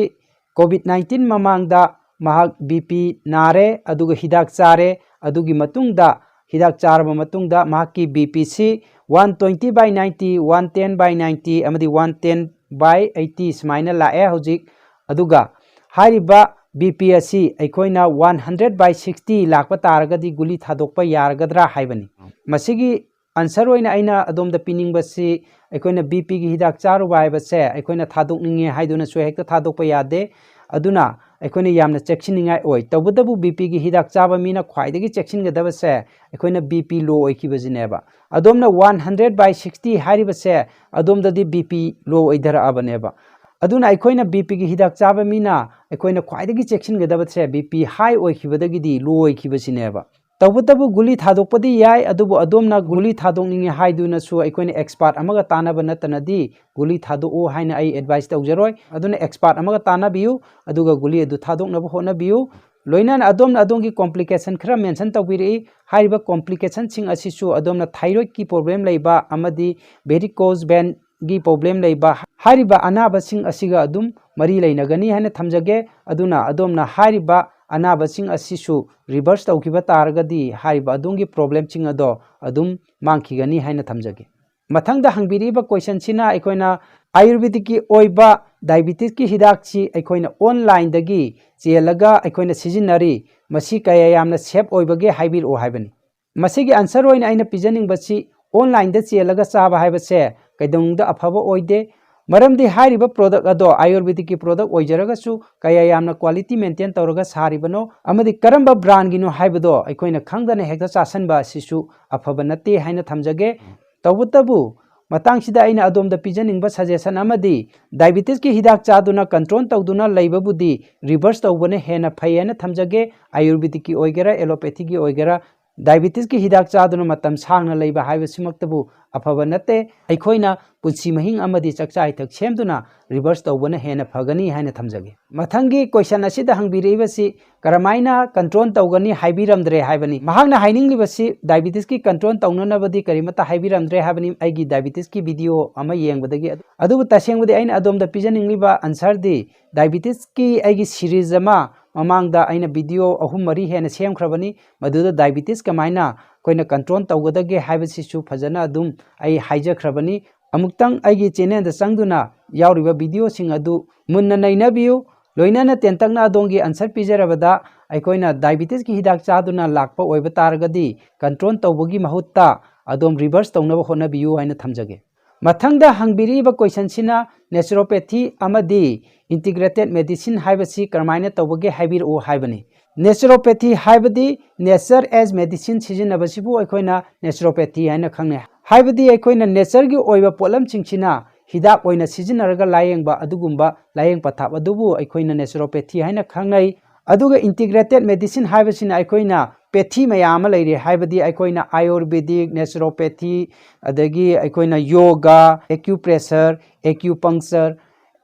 COVID nineteen ꯃꯃꯥꯡꯗ ꯃꯍꯥꯛ BP ꯅꯥꯔꯦ, ꯑꯗꯨꯒ ꯍꯤꯗꯥꯛ ꯆꯥꯔꯦ, ꯑꯗꯨꯒꯤ ꯃꯇꯨꯡꯗ ꯍꯤꯗꯥꯛ ꯆꯥꯔꯕ ꯃꯇꯨꯡꯗ ꯃꯍꯥꯛꯀꯤ BPꯁꯤ one twenty by ninety, one ten by ninety ꯑꯃꯗꯤ one ten by eighty ꯁꯨꯃꯥꯏꯅ ꯂꯥꯛꯑꯦ ꯍꯧꯖꯤꯛ꯫ ꯑꯗꯨꯒ ꯍꯥꯏꯔꯤꯕ BP ꯑꯁꯤ ꯑꯩꯈꯣꯏꯅ one hundred by sixty ꯂꯥꯛꯄ ꯇꯥꯔꯒꯗꯤ ꯒꯨꯂꯤ ꯊꯥꯗꯣꯛꯄ ꯌꯥꯔꯒꯗ꯭ꯔꯥ ꯍꯥꯏꯕꯅꯤ꯫ ꯃꯁꯤꯒꯤ answer ꯑꯣꯏꯅ ꯑꯩꯅ ꯑꯗꯣꯝꯗ ꯄꯤꯅꯤꯡꯕꯁꯤ, ꯑꯩꯈꯣꯏꯅ BPꯒꯤ ꯍꯤꯗꯥꯛ ꯆꯥꯔꯨꯕ ꯍꯥꯏꯕꯁꯦ ꯑꯩꯈꯣꯏꯅ ꯊꯥꯗꯣꯛꯅꯤꯡꯉꯦ ꯍꯥꯏꯗꯨꯅꯁꯨ ꯍꯦꯛꯇ ꯊꯥꯗꯣꯛꯄ ꯌꯥꯗꯦ꯫ ꯑꯗꯨꯅ ꯑꯩꯈꯣꯏꯅ ꯌꯥꯝꯅ ꯆꯦꯛꯁꯤꯟꯅꯤꯡꯉꯥꯏ ꯑꯣꯏ꯫ ꯇꯧꯕꯇꯕꯨ B P ꯒꯤ ꯍꯤꯗꯥꯛ ꯆꯥꯕ ꯃꯤꯅ ꯈ꯭ꯋꯥꯏꯗꯒꯤ ꯆꯦꯛꯁꯤꯟꯒꯗꯕꯁꯦ ꯑꯩꯈꯣꯏꯅ B P low ꯑꯣꯏꯈꯤꯕꯁꯤꯅꯦꯕ꯫ ꯑꯗꯣꯝꯅ one hundred by sixty ꯍꯥꯏꯔꯤꯕꯁꯦ ꯑꯗꯣꯝꯗꯗꯤ B P low ꯑꯣꯏꯊꯔꯛꯑꯕꯅꯦꯕ꯫ ꯑꯗꯨꯅ ꯑꯩꯈꯣꯏꯅ B P ꯒꯤ ꯍꯤꯗꯥꯛ ꯆꯥꯕ ꯃꯤꯅ ꯑꯩꯈꯣꯏꯅ ꯈ꯭ꯋꯥꯏꯗꯒꯤ ꯆꯦꯛꯁꯤꯟꯒꯗꯕꯁꯦ B P high ꯑꯣꯏꯈꯤꯕꯗꯒꯤꯗꯤ low ꯑꯣꯏꯈꯤꯕꯁꯤꯅꯦꯕ꯫ ꯇꯧꯕꯇꯕꯨ ꯒꯨꯂꯤ ꯊꯥꯗꯣꯛꯄꯗꯤ ꯌꯥꯏ, ꯑꯗꯨꯕꯨ ꯑꯗꯣꯝꯅ ꯒꯨꯂꯤ ꯊꯥꯗꯣꯛꯅꯤꯡꯉꯦ ꯍꯥꯏꯗꯨꯅꯁꯨ ꯑꯩꯈꯣꯏꯅ expert ꯑꯃꯒ ꯇꯥꯟꯅꯕ ꯅꯠꯇꯅꯗꯤ ꯒꯨꯂꯤ ꯊꯥꯗꯣꯛꯎ ꯍꯥꯏꯅ ꯑꯩ advice ꯇꯧꯖꯔꯣꯏ꯫ ꯑꯗꯨꯅ expert ꯑꯃꯒ ꯇꯥꯟꯅꯕꯤꯌꯨ, ꯑꯗꯨꯒ ꯒꯨꯂꯤ ꯑꯗꯨ ꯊꯥꯗꯣꯛꯅꯕ ꯍꯣꯠꯅꯕꯤꯌꯨ꯫ ꯂꯣꯏꯅꯅ ꯑꯗꯣꯝꯅ ꯑꯗꯣꯝꯒꯤ complication ꯈꯔ mention ꯇꯧꯕꯤꯔꯛꯏ꯫ ꯍꯥꯏꯔꯤꯕ complicationꯁꯤꯡ ꯑꯁꯤꯁꯨ ꯑꯗꯣꯝꯅ thyroidꯀꯤ problem ꯂꯩꯕ ꯑꯃꯗꯤ varicose vein ꯒꯤ problem ꯂꯩꯕ ꯍꯥꯏꯔꯤꯕ ꯑꯅꯥꯕꯁꯤꯡ ꯑꯁꯤꯒ ꯑꯗꯨꯝ ꯃꯔꯤ ꯂꯩꯅꯒꯅꯤ ꯍꯥꯏꯅ ꯊꯝꯖꯒꯦ꯫ ꯑꯗꯨꯅ ꯑꯗꯣꯝꯅ ꯍꯥꯏꯔꯤꯕ ꯑꯅꯥꯕꯁꯤꯡ ꯑꯁꯤꯁꯨ reverse ꯇꯧꯈꯤꯕ ꯇꯥꯔꯒꯗꯤ ꯍꯥꯏꯔꯤꯕ ꯑꯗꯣꯝꯒꯤ problemꯁꯤꯡ ꯑꯗꯣ ꯑꯗꯨꯝ ꯃꯥꯡꯈꯤꯒꯅꯤ ꯍꯥꯏꯅ ꯊꯝꯖꯒꯦ꯫ ꯃꯊꯪꯗ ꯍꯪꯕꯤꯔꯤꯕ questionꯁꯤꯅ ꯑꯩꯈꯣꯏꯅ Ayurvedicꯀꯤ ꯑꯣꯏꯕ diabetesꯀꯤ ꯍꯤꯗꯥꯛꯁꯤ ꯑꯩꯈꯣꯏꯅ onlineꯗꯒꯤ ꯆꯦꯜꯂꯒ ꯑꯩꯈꯣꯏꯅ ꯁꯤꯖꯤꯟꯅꯔꯤ, ꯃꯁꯤ ꯀꯌꯥ ꯌꯥꯝꯅ safe ꯑꯣꯏꯕꯒꯦ ꯍꯥꯏꯕꯤꯔꯛꯑꯣ ꯍꯥꯏꯕꯅꯤ꯫ ꯃꯁꯤꯒꯤ answer ꯑꯣꯏꯅ ꯑꯩꯅ ꯄꯤꯖꯅꯤꯡꯕꯁꯤ onlineꯗ ꯆꯦꯜꯂꯒ ꯆꯥꯕ ꯍꯥꯏꯕꯁꯦ ꯀꯩꯗꯧꯅꯨꯡꯗ ꯑꯐꯕ ꯑꯣꯏꯗꯦ꯫ ꯃꯔꯝꯗꯤ ꯍꯥꯏꯔꯤꯕ product ꯑꯗꯣ Ayurvedicꯀꯤ product ꯑꯣꯏꯖꯔꯒꯁꯨ ꯀꯌꯥ ꯌꯥꯝꯅ quality maintain ꯇꯧꯔꯒ ꯁꯥꯔꯤꯕꯅꯣ ꯑꯃꯗꯤ ꯀꯔꯝꯕ brandꯒꯤꯅꯣ ꯍꯥꯏꯕꯗꯣ ꯑꯩꯈꯣꯏꯅ ꯈꯪꯗꯅ ꯍꯦꯛꯇ ꯆꯥꯁꯟꯕ ꯑꯁꯤꯁꯨ ꯑꯐꯕ ꯅꯠꯇꯦ ꯍꯥꯏꯅ ꯊꯝꯖꯒꯦ꯫ ꯇꯧꯕꯇꯕꯨ ꯃꯇꯥꯡꯁꯤꯗ ꯑꯩꯅ ꯑꯗꯣꯝꯗ ꯄꯤꯖꯅꯤꯡꯕ suggestion ꯑꯃꯗꯤ diabetesꯀꯤ ꯍꯤꯗꯥꯛ ꯆꯥꯗꯨꯅ control ꯇꯧꯗꯨꯅ ꯂꯩꯕꯕꯨꯗꯤ reverse ꯇꯧꯕꯅ ꯍꯦꯟꯅ ꯐꯩ ꯍꯥꯏꯅ ꯊꯝꯖꯒꯦ꯫ Ayurvedicꯀꯤ ꯑꯣꯏꯒꯦꯔꯥ, allopathyꯒꯤ ꯑꯣꯏꯒꯦꯔꯥ, diabetesꯀꯤ ꯍꯤꯗꯥꯛ ꯆꯥꯗꯨꯅ ꯃꯇꯝ ꯁꯥꯡꯅ ꯂꯩꯕ ꯍꯥꯏꯕꯁꯤꯃꯛꯇꯕꯨ ꯑꯐꯕ ꯅꯠꯇꯦ꯫ ꯑꯩꯈꯣꯏꯅ ꯄꯨꯟꯁꯤ ꯃꯍꯤꯡ ꯑꯃꯗꯤ ꯆꯥꯛꯆꯥ ꯏꯊꯛ ꯁꯦꯝꯗꯨꯅ reverse ꯇꯧꯕꯅ ꯍꯦꯟꯅ ꯐꯒꯅꯤ ꯍꯥꯏꯅ ꯊꯝꯖꯒꯦ꯫ ꯃꯊꯪꯒꯤ question ꯑꯁꯤꯗ ꯍꯪꯕꯤꯔꯛꯏꯕꯁꯤ ꯀꯔꯝꯍꯥꯏꯅ control ꯇꯧꯒꯅꯤ ꯍꯥꯏꯕꯤꯔꯝꯗ꯭ꯔꯦ ꯍꯥꯏꯕꯅꯤ꯫ ꯃꯍꯥꯛꯅ ꯍꯥꯏꯅꯤꯡꯂꯤꯕꯁꯤ diabetesꯀꯤ control ꯇꯧꯅꯅꯕꯗꯤ ꯀꯔꯤꯃꯠꯇ ꯍꯥꯏꯕꯤꯔꯝꯗ꯭ꯔꯦ ꯍꯥꯏꯕꯅꯤ ꯑꯩꯒꯤ diabetesꯀꯤ video ꯑꯃ ꯌꯦꯡꯕꯗꯒꯤ꯫ ꯑꯗꯨꯕꯨ ꯇꯁꯦꯡꯕꯗꯤ ꯑꯩꯅ ꯑꯗꯣꯝꯗ ꯄꯤꯖꯅꯤꯡꯂꯤꯕ answerꯗꯤ diabetesꯀꯤ ꯑꯩꯒꯤ series ꯑꯃ ꯃꯃꯥꯡꯗ ꯑꯩꯅ video ꯑꯍꯨꯝ ꯃꯔꯤ ꯍꯦꯟꯅ ꯁꯦꯝꯈ꯭ꯔꯕꯅꯤ꯫ ꯃꯗꯨꯗ diabetes ꯀꯃꯥꯏꯅ ꯑꯩꯈꯣꯏꯅ control ꯇꯧꯒꯗꯒꯦ ꯍꯥꯏꯕꯁꯤꯁꯨ ꯐꯖꯅ ꯑꯗꯨꯝ ꯑꯩ ꯍꯥꯏꯖꯈ꯭ꯔꯕꯅꯤ꯫ ꯑꯃꯨꯛꯇꯪ ꯑꯩꯒꯤ channelꯗ ꯆꯪꯗꯨꯅ ꯌꯥꯎꯔꯤꯕ videoꯁꯤꯡ ꯑꯗꯨ ꯃꯨꯟꯅ ꯅꯩꯅꯕꯤꯌꯨ꯫ ꯂꯣꯏꯅꯅ ꯇꯦꯟꯇꯛꯅ ꯑꯗꯣꯝꯒꯤ answer ꯄꯤꯖꯔꯕꯗ ꯑꯩꯈꯣꯏꯅ diabetesꯀꯤ ꯍꯤꯗꯥꯛ ꯆꯥꯗꯨꯅ ꯂꯥꯛꯄ ꯑꯣꯏꯕ ꯇꯥꯔꯒꯗꯤ control ꯇꯧꯕꯒꯤ ꯃꯍꯨꯠꯇ ꯑꯗꯣꯝ reverse ꯇꯧꯅꯕ ꯍꯣꯠꯅꯕꯤꯌꯨ ꯍꯥꯏꯅ ꯊꯝꯖꯒꯦ꯫ ꯃꯊꯪꯗ ꯍꯪꯕꯤꯔꯛꯏꯕ questionꯁꯤꯅ naturopathy ꯑꯃꯗꯤ integrated medicine ꯍꯥꯏꯕꯁꯤ ꯀꯔꯝꯍꯥꯏꯅ ꯇꯧꯕꯒꯦ ꯍꯥꯏꯕꯤꯔꯛꯎ ꯍꯥꯏꯕꯅꯤ꯫ Naturopathy ꯍꯥꯏꯕꯗꯤ nature as medicine ꯁꯤꯖꯤꯟꯅꯕꯁꯤꯕꯨ ꯑꯩꯈꯣꯏꯅ naturopathy ꯍꯥꯏꯅ ꯈꯪꯅꯩ꯫ ꯍꯥꯏꯕꯗꯤ ꯑꯩꯈꯣꯏꯅ natureꯒꯤ ꯑꯣꯏꯕ ꯄꯣꯠꯂꯝꯁꯤꯡꯁꯤꯅ ꯍꯤꯗꯥꯛ ꯑꯣꯏꯅ ꯁꯤꯖꯤꯟꯅꯔꯒ ꯂꯥꯌꯦꯡꯕ ꯑꯗꯨꯒꯨꯝꯕ ꯂꯥꯌꯦꯡ ꯄꯊꯥꯞ ꯑꯗꯨꯕꯨ ꯑꯩꯈꯣꯏꯅ naturopathy ꯍꯥꯏꯅ ꯈꯪꯅꯩ꯫ ꯑꯗꯨꯒ integrated medicine ꯍꯥꯏꯕꯁꯤꯅ ꯑꯩꯈꯣꯏꯅ pathy ꯃꯌꯥꯝ ꯑꯃ ꯂꯩꯔꯤ, ꯍꯥꯏꯕꯗꯤ ꯑꯩꯈꯣꯏꯅ Ayurvedic, naturopathy, ꯑꯗꯒꯤ ꯑꯩꯈꯣꯏꯅ yoga, acupressure, acupuncture,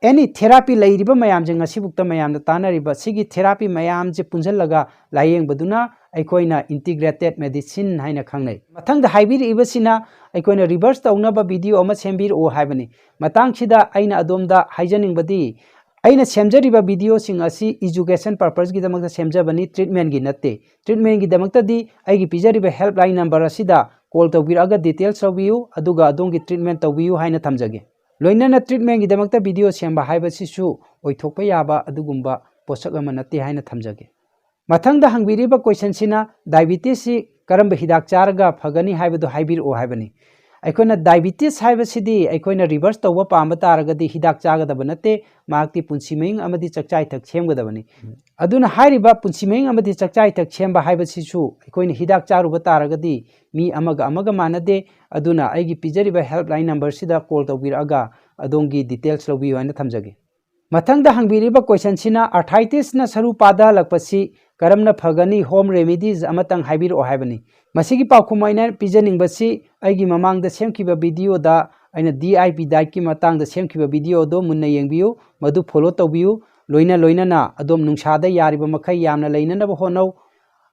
any therapy ꯂꯩꯔꯤꯕ ꯃꯌꯥꯝꯁꯦ, ꯉꯁꯤꯕꯨꯛꯇ ꯃꯌꯥꯝꯅ ꯇꯥꯟꯅꯔꯤꯕ ꯁꯤꯒꯤ therapy ꯃꯌꯥꯝꯁꯦ ꯄꯨꯟꯁꯤꯜꯂꯒ ꯂꯥꯌꯦꯡꯕꯗꯨꯅ ꯑꯩꯈꯣꯏꯅ integrated medicine ꯍꯥꯏꯅ ꯈꯪꯅꯩ꯫ ꯃꯊꯪꯗ ꯍꯥꯏꯕꯤꯔꯛꯏꯕꯁꯤꯅ ꯑꯩꯈꯣꯏꯅ reverse ꯇꯧꯅꯕ video ꯑꯃ ꯁꯦꯝꯕꯤꯔꯛꯑꯣ ꯍꯥꯏꯕꯅꯤ꯫ ꯃꯇꯥꯡꯁꯤꯗ ꯑꯩꯅ ꯑꯗꯣꯝꯗ ꯍꯥꯏꯖꯅꯤꯡꯕꯗꯤ, ꯑꯩꯅ ꯁꯦꯝꯖꯔꯤꯕ videoꯁꯤꯡ ꯑꯁꯤ education purposeꯀꯤꯗꯃꯛꯇ ꯁꯦꯝꯖꯕꯅꯤ, treatmentꯀꯤ ꯅꯠꯇꯦ꯫ Treatmentꯀꯤꯗꯃꯛꯇꯗꯤ ꯑꯩꯒꯤ ꯄꯤꯖꯔꯤꯕ helpline number ꯑꯁꯤꯗ call ꯇꯧꯕꯤꯔꯛꯑꯒ details ꯂꯧꯕꯤꯌꯨ, ꯑꯗꯨꯒ ꯑꯗꯣꯝꯒꯤ treatment ꯇꯧꯕꯤꯌꯨ ꯍꯥꯏꯅ ꯊꯝꯖꯒꯦ꯫ ꯂꯣꯏꯅꯅ treatmentꯀꯤꯗꯃꯛꯇ video ꯁꯦꯝꯕ ꯍꯥꯏꯕꯁꯤꯁꯨ ꯑꯣꯏꯊꯣꯛꯄ ꯌꯥꯕ ꯑꯗꯨꯒꯨꯝꯕ ꯄꯣꯠꯁꯛ ꯑꯃ ꯅꯠꯇꯦ ꯍꯥꯏꯅ ꯊꯝꯖꯒꯦ꯫ ꯃꯊꯪꯗ ꯍꯪꯕꯤꯔꯤꯕ questionꯁꯤꯅ diabetesꯁꯤ ꯀꯔꯝꯕ ꯍꯤꯗꯥꯛ ꯆꯥꯔꯒ ꯐꯒꯅꯤ ꯍꯥꯏꯕꯗꯨ ꯍꯥꯏꯕꯤꯔꯛꯑꯣ ꯍꯥꯏꯕꯅꯤ꯫ ꯑꯩꯈꯣꯏꯅ diabetes ꯍꯥꯏꯕꯁꯤꯗꯤ ꯑꯩꯈꯣꯏꯅ reverse ꯇꯧꯕ ꯄꯥꯝꯕ ꯇꯥꯔꯒꯗꯤ ꯍꯤꯗꯥꯛ ꯆꯥꯒꯗꯕ ꯅꯠꯇꯦ, ꯃꯍꯥꯛꯇꯤ ꯄꯨꯟꯁꯤ ꯃꯍꯤꯡ ꯑꯃꯗꯤ ꯆꯥꯛꯆꯥ ꯏꯊꯛ ꯁꯦꯝꯒꯗꯕꯅꯤ꯫ ꯑꯗꯨꯅ ꯍꯥꯏꯔꯤꯕ ꯄꯨꯟꯁꯤ ꯃꯍꯤꯡ ꯑꯃꯗꯤ ꯆꯥꯛꯆꯥ ꯏꯊꯛ ꯁꯦꯝꯕ ꯍꯥꯏꯕꯁꯤꯁꯨ ꯑꯩꯈꯣꯏꯅ ꯍꯤꯗꯥꯛ ꯆꯥꯔꯨꯕ ꯇꯥꯔꯒꯗꯤ ꯃꯤ ꯑꯃꯒ ꯑꯃꯒ ꯃꯥꯟꯅꯗꯦ꯫ ꯑꯗꯨꯅ ꯑꯩꯒꯤ ꯄꯤꯖꯔꯤꯕ helpline numberꯁꯤꯗ call ꯇꯧꯕꯤꯔꯛꯑꯒ ꯑꯗꯣꯝꯒꯤ details ꯂꯧꯕꯤꯌꯨ ꯍꯥꯏꯅ ꯊꯝꯖꯒꯦ꯫ ꯃꯊꯪꯗ ꯍꯪꯕꯤꯔꯤꯕ questionꯁꯤꯅ arthritisꯅ ꯁꯔꯨ ꯄꯥꯗꯍꯜꯂꯛꯄꯁꯤ ꯀꯔꯝꯅ ꯐꯒꯅꯤ? Home remedies ꯑꯃꯇꯪ ꯍꯥꯏꯕꯤꯔꯛꯑꯣ ꯍꯥꯏꯕꯅꯤ꯫ ꯃꯁꯤꯒꯤ ꯄꯥꯎꯈꯨꯝ ꯑꯩꯅ ꯄꯤꯖꯅꯤꯡꯕꯁꯤ ꯑꯩꯒꯤ ꯃꯃꯥꯡꯗ ꯁꯦꯝꯈꯤꯕ videoꯗ ꯑꯩꯅ DIP dietꯀꯤ ꯃꯇꯥꯡꯗ ꯁꯦꯝꯈꯤꯕ video ꯑꯗꯨ ꯃꯨꯟꯅ ꯌꯦꯡꯕꯤꯌꯨ, ꯃꯗꯨ follow ꯇꯧꯕꯤꯌꯨ꯫ ꯂꯣꯏꯅ ꯂꯣꯏꯅꯅ ꯑꯗꯣꯝ ꯅꯨꯡꯁꯥꯗ ꯌꯥꯔꯤꯕ ꯃꯈꯩ ꯌꯥꯝꯅ ꯂꯩꯅꯅꯕ ꯍꯣꯠꯅꯧ꯫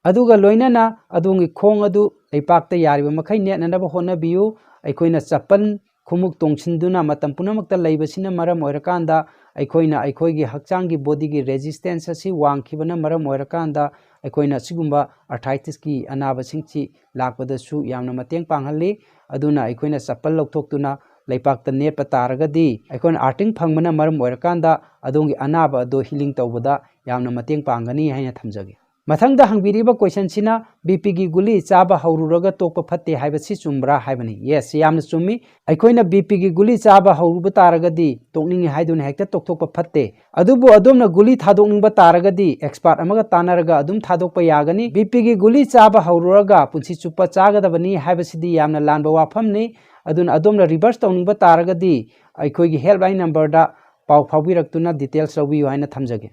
ꯑꯗꯨꯒ ꯂꯣꯏꯅꯅ ꯑꯗꯣꯝꯒꯤ ꯈꯣꯡ ꯑꯗꯨ ꯂꯩꯄꯥꯛꯇ ꯌꯥꯔꯤꯕ ꯃꯈꯩ ꯅꯦꯠꯅꯅꯕ ꯍꯣꯠꯅꯕꯤꯌꯨ꯫ ꯑꯩꯈꯣꯏꯅ ꯆꯄꯜ ꯈꯣꯡꯎꯞ ꯇꯣꯡꯁꯤꯟꯗꯨꯅ ꯃꯇꯝ ꯄꯨꯝꯅꯃꯛꯇ ꯂꯩꯕꯁꯤꯅ ꯃꯔꯝ ꯑꯣꯏꯔꯀꯥꯟꯗ ꯑꯩꯈꯣꯏꯅ ꯑꯩꯈꯣꯏꯒꯤ ꯍꯛꯆꯥꯡꯒꯤ bodyꯒꯤ resistance ꯑꯁꯤ ꯋꯥꯡꯈꯤꯕꯅ ꯃꯔꯝ ꯑꯣꯏꯔꯀꯥꯟꯗ ꯑꯩꯈꯣꯏꯅ ꯑꯁꯤꯒꯨꯝꯕ arthritisꯀꯤ ꯑꯅꯥꯕꯁꯤꯡꯁꯤ ꯂꯥꯛꯄꯗꯁꯨ ꯌꯥꯝꯅ ꯃꯇꯦꯡ ꯄꯥꯡꯍꯜꯂꯤ꯫ ꯑꯗꯨꯅ ꯑꯩꯈꯣꯏꯅ ꯆꯄꯜ ꯂꯧꯊꯣꯛꯇꯨꯅ ꯂꯩꯄꯥꯛꯇ ꯅꯦꯠꯄ ꯇꯥꯔꯒꯗꯤ ꯑꯩꯈꯣꯏꯅ earthing ꯐꯪꯕꯅ ꯃꯔꯝ ꯑꯣꯏꯔꯀꯥꯟꯗ ꯑꯗꯣꯝꯒꯤ ꯑꯅꯥꯕ ꯑꯗꯣ healing ꯇꯧꯕꯗ ꯌꯥꯝꯅ ꯃꯇꯦꯡ ꯄꯥꯡꯒꯅꯤ ꯍꯥꯏꯅ ꯊꯝꯖꯒꯦ꯫ ꯃꯊꯪꯗ ꯍꯪꯕꯤꯔꯤꯕ questionꯁꯤꯅ, "ꯕꯤ ꯄꯤꯒꯤ ꯒꯨꯂꯤ ꯆꯥꯕ ꯍꯧꯔꯨꯔꯒ ꯇꯣꯛꯄ ꯐꯠꯇꯦ ꯍꯥꯏꯕꯁꯤ ꯆꯨꯝꯕ꯭ꯔꯥ?" ꯍꯥꯏꯕꯅꯤ꯫ Yes, ꯌꯥꯝꯅ ꯆꯨꯝꯃꯤ꯫ ꯑꯩꯈꯣꯏꯅ ꯕꯤ ꯄꯤꯒꯤ ꯒꯨꯂꯤ ꯆꯥꯕ ꯍꯧꯔꯨꯕ ꯇꯥꯔꯒꯗꯤ, ꯇꯣꯛꯅꯤꯡꯉꯤ ꯍꯥꯏꯗꯨꯅ ꯍꯦꯛꯇ ꯇꯣꯛꯊꯣꯛꯄ ꯐꯠꯇꯦ꯫ ꯑꯗꯨꯕꯨ ꯑꯗꯣꯝꯅ ꯒꯨꯂꯤ ꯊꯥꯗꯣꯛꯅꯤꯡꯕ ꯇꯥꯔꯒꯗꯤ, expert ꯑꯃꯒ ꯇꯥꯟꯅꯔꯒ ꯑꯗꯨꯝ ꯊꯥꯗꯣꯛꯄ ꯌꯥꯒꯅꯤ꯫ ꯕꯤ ꯄꯤꯒꯤ ꯒꯨꯂꯤ ꯆꯥꯕ ꯍꯧꯔꯨꯔꯒ ꯄꯨꯟꯁꯤ ꯆꯨꯞꯄ ꯆꯥꯒꯗꯕꯅꯤ ꯍꯥꯏꯕꯁꯤꯗꯤ ꯌꯥꯝꯅ ꯂꯥꯟꯕ ꯋꯥꯐꯝꯅꯤ꯫ ꯑꯗꯨꯅ ꯑꯗꯣꯝꯅ reverse ꯇꯧꯅꯤꯡꯕ ꯇꯥꯔꯒꯗꯤ, ꯑꯩꯈꯣꯏꯒꯤ helpline numberꯗ ꯄꯥꯎ ꯐꯥꯎꯕꯤꯔꯛꯇꯨꯅ details ꯂꯧꯕꯤꯌꯨ ꯍꯥꯏꯅ ꯊꯝꯖꯒꯦ꯫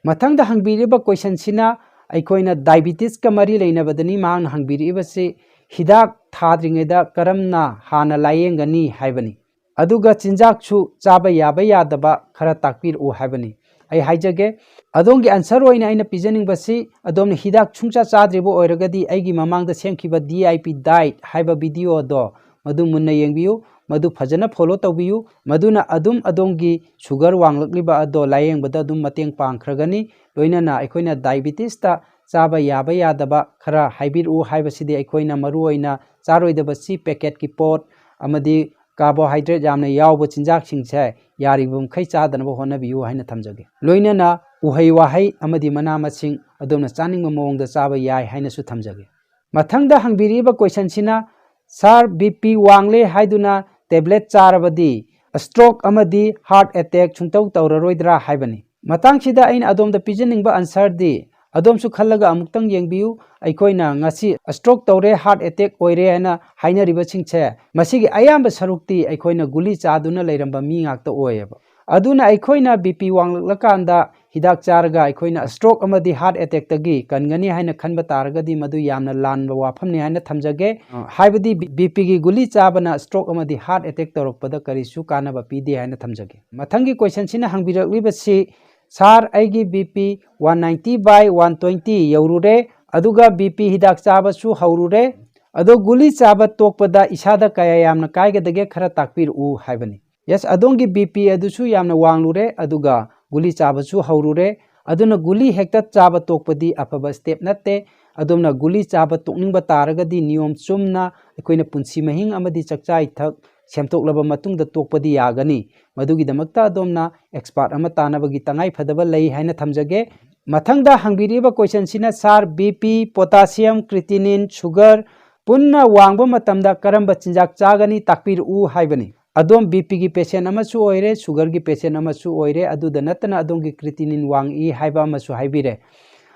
ꯃꯊꯪꯗ ꯍꯪꯕꯤꯔꯤꯕ questionꯁꯤꯅ ꯑꯩꯈꯣꯏꯅ diabetesꯀ ꯃꯔꯤ ꯂꯩꯅꯕꯗꯅꯤ꯫ ꯃꯍꯥꯛꯅ ꯍꯪꯕꯤꯔꯛꯏꯕꯁꯤ, "ꯍꯤꯗꯥꯛ ꯊꯥꯗ꯭ꯔꯤꯉꯩꯗ ꯀꯔꯝꯅ ꯍꯥꯟꯅ ꯂꯥꯌꯦꯡꯒꯅꯤ?" ꯍꯥꯏꯕꯅꯤ꯫ ꯑꯗꯨꯒ ꯆꯤꯟꯖꯥꯛꯁꯨ ꯆꯥꯕ ꯌꯥꯕ ꯌꯥꯗꯕ ꯈꯔ ꯇꯥꯛꯄꯤꯔꯛꯎ ꯍꯥꯏꯕꯅꯤ꯫ ꯑꯩ ꯍꯥꯏꯖꯒꯦ, ꯑꯗꯣꯝꯒꯤ answer ꯑꯣꯏꯅ ꯑꯩꯅ ꯄꯤꯖꯅꯤꯡꯕꯁꯤ, ꯑꯗꯣꯝꯅ ꯍꯤꯗꯥꯛ ꯁꯨꯡꯆꯥ ꯆꯥꯗ꯭ꯔꯤꯕ ꯑꯣꯏꯔꯒꯗꯤ, ꯑꯩꯒꯤ ꯃꯃꯥꯡꯗ ꯁꯦꯝꯈꯤꯕ D I P diet ꯍꯥꯏꯕ video ꯑꯗꯣ ꯃꯗꯨ ꯃꯨꯟꯅ ꯌꯦꯡꯕꯤꯌꯨ, ꯃꯗꯨ ꯐꯖꯅ follow ꯇꯧꯕꯤꯌꯨ꯫ ꯃꯗꯨꯅ ꯑꯗꯨꯝ ꯑꯗꯣꯝꯒꯤ sugar ꯋꯥꯡꯂꯛꯂꯤꯕ ꯑꯗꯣ ꯂꯥꯌꯦꯡꯕꯗ ꯑꯗꯨꯝ ꯃꯇꯦꯡ ꯄꯥꯡꯈ꯭ꯔꯒꯅꯤ꯫ ꯂꯣꯏꯅꯅ ꯑꯩꯈꯣꯏꯅ diabetesꯇ ꯆꯥꯕ ꯌꯥꯕ ꯌꯥꯗꯕ ꯈꯔ ꯍꯥꯏꯕꯤꯔꯛꯎ ꯍꯥꯏꯕꯁꯤꯗꯤ, ꯑꯩꯈꯣꯏꯅ ꯃꯔꯨꯑꯣꯏꯅ ꯆꯥꯔꯣꯏꯗꯕꯁꯤ packetꯀꯤ ꯄꯣꯠ ꯑꯃꯗꯤ carbohydrate ꯌꯥꯝꯅ ꯌꯥꯎꯕ ꯆꯤꯟꯖꯥꯛꯁꯤꯡꯁꯦ ꯌꯥꯔꯤꯕ ꯃꯈꯩ ꯆꯥꯗꯅꯕ ꯍꯣꯠꯅꯕꯤꯌꯨ ꯍꯥꯏꯅ ꯊꯝꯖꯒꯦ꯫ ꯂꯣꯏꯅꯅ ꯎꯍꯩ ꯋꯥꯍꯩ ꯑꯃꯗꯤ ꯃꯅꯥ ꯃꯁꯤꯡ ꯑꯗꯣꯝꯅ ꯆꯥꯅꯤꯡꯕ ꯃꯑꯣꯡꯗ ꯆꯥꯕ ꯌꯥꯏ ꯍꯥꯏꯅꯁꯨ ꯊꯝꯖꯒꯦ꯫ ꯃꯊꯪꯗ ꯍꯪꯕꯤꯔꯤꯕ questionꯁꯤꯅ, "Sir, B P ꯋꯥꯡꯂꯦ ꯍꯥꯏꯗꯨꯅ tablet ꯆꯥꯔꯕꯗꯤ stroke ꯑꯃꯗꯤ heart attack ꯁꯨꯡꯇꯧ ꯇꯧꯔꯔꯣꯏꯗ꯭ꯔꯥ?" ꯍꯥꯏꯕꯅꯤ꯫ ꯃꯇꯥꯡꯁꯤꯗ ꯑꯩꯅ ꯑꯗꯣꯝꯗ ꯄꯤꯖꯅꯤꯡꯕ answerꯗꯤ, ꯑꯗꯣꯝꯁꯨ ꯈꯜꯂꯒ ꯑꯃꯨꯛꯇꯪ ꯌꯦꯡꯕꯤꯌꯨ꯫ ꯑꯩꯈꯣꯏꯅ ꯉꯁꯤ stroke ꯇꯧꯔꯦ, heart attack ꯑꯣꯏꯔꯦ ꯍꯥꯏꯅ ꯍꯥꯏꯅꯔꯤꯕꯁꯤꯡꯁꯦ, ꯃꯁꯤꯒꯤ ꯑꯌꯥꯝꯕ ꯁꯔꯨꯛꯇꯤ ꯑꯩꯈꯣꯏꯅ ꯒꯨꯂꯤ ꯆꯥꯗꯨꯅ ꯂꯩꯔꯝꯕ ꯃꯤ ꯉꯥꯛꯇ ꯑꯣꯏꯌꯦꯕ꯫ ꯑꯗꯨꯅ ꯑꯩꯈꯣꯏꯅ B P ꯋꯥꯡꯂꯛꯂꯀꯥꯟꯗ ꯍꯤꯗꯥꯛ ꯆꯥꯔꯒ ꯑꯩꯈꯣꯏꯅ stroke ꯑꯃꯗꯤ heart attackꯇꯒꯤ ꯀꯟꯒꯅꯤ ꯍꯥꯏꯅ ꯈꯟꯕ ꯇꯥꯔꯒꯗꯤ, ꯃꯗꯨ ꯌꯥꯝꯅ ꯂꯥꯟꯕ ꯋꯥꯐꯝꯅꯤ ꯍꯥꯏꯅ ꯊꯝꯖꯒꯦ꯫ ꯑ, ꯍꯥꯏꯕꯗꯤ B P ꯒꯤ ꯒꯨꯂꯤ ꯆꯥꯕꯅ stroke ꯑꯃꯗꯤ heart attack ꯇꯧꯔꯛꯄꯗ ꯀꯔꯤꯁꯨ ꯀꯥꯟꯅꯕ ꯄꯤꯗꯦ ꯍꯥꯏꯅ ꯊꯝꯖꯒꯦ꯫ ꯃꯊꯪꯒꯤ questionꯁꯤꯅ ꯍꯪꯕꯤꯔꯛꯂꯤꯕꯁꯤ, "Sir, ꯑꯩꯒꯤ B P one ninety by one twenty ꯌꯧꯔꯨꯔꯦ, ꯑꯗꯨꯒ B P ꯍꯤꯗꯥꯛ ꯆꯥꯕꯁꯨ ꯍꯧꯔꯨꯔꯦ, ꯑꯗꯣ ꯒꯨꯂꯤ ꯆꯥꯕ ꯇꯣꯛꯄꯗ ꯏꯁꯥꯗ ꯀꯌꯥ ꯌꯥꯝꯅ ꯀꯥꯏꯒꯗꯒꯦ ꯈꯔ ꯇꯥꯛꯄꯤꯔꯛꯎ" ꯍꯥꯏꯕꯅꯤ꯫ Yes, ꯑꯗꯣꯝꯒꯤ B P ꯑꯗꯨꯁꯨ ꯌꯥꯝꯅ ꯋꯥꯡꯂꯨꯔꯦ, ꯑꯗꯨꯒ ꯒꯨꯂꯤ ꯆꯥꯕꯁꯨ ꯍꯧꯔꯨꯔꯦ꯫ ꯑꯗꯨꯅ ꯒꯨꯂꯤ ꯍꯦꯛꯇ ꯆꯥꯕ ꯇꯣꯛꯄꯗꯤ ꯑꯐꯕ step ꯅꯠꯇꯦ꯫ ꯑꯗꯣꯝꯅ ꯒꯨꯂꯤ ꯆꯥꯕ ꯇꯣꯛꯅꯤꯡꯕ ꯇꯥꯔꯒꯗꯤ, ꯅꯤꯌꯣꯝ ꯆꯨꯝꯅ ꯑꯩꯈꯣꯏꯅ ꯄꯨꯟꯁꯤ ꯃꯍꯤꯡ ꯑꯃꯗꯤ ꯆꯥꯛꯆꯥ ꯏꯊꯛ ꯁꯦꯝꯗꯣꯛꯂꯕ ꯃꯇꯨꯡꯗ ꯇꯣꯛꯄꯗꯤ ꯌꯥꯒꯅꯤ꯫ ꯃꯗꯨꯒꯤꯗꯃꯛꯇ ꯑꯗꯣꯝꯅ expert ꯑꯃ ꯇꯥꯟꯅꯕꯒꯤ ꯇꯉꯥꯏ ꯐꯗꯕ ꯂꯩ ꯍꯥꯏꯅ ꯊꯝꯖꯒꯦ꯫ ꯃꯊꯪꯗ ꯍꯪꯕꯤꯔꯤꯕ question ꯁꯤꯅ, "Sir, B P, potassium, creatinine, sugar ꯄꯨꯟꯅ ꯋꯥꯡꯕ ꯃꯇꯝꯗ ꯀꯔꯝꯕ ꯆꯤꯟꯖꯥꯛ ꯆꯥꯒꯅꯤ, ꯇꯥꯛꯄꯤꯔꯛꯎ" ꯍꯥꯏꯕꯅꯤ꯫ ꯑꯗꯣꯝ B P ꯒꯤ patient ꯑꯃꯁꯨ ꯑꯣꯏꯔꯦ, sugar ꯒꯤ patient ꯑꯃꯁꯨ ꯑꯣꯏꯔꯦ, ꯑꯗꯨꯗ ꯅꯠꯇꯅ ꯑꯗꯣꯝꯒꯤ creatinine ꯋꯥꯡꯉꯛꯏ ꯍꯥꯏꯕ ꯑꯃꯁꯨ ꯍꯥꯏꯕꯤꯔꯦ꯫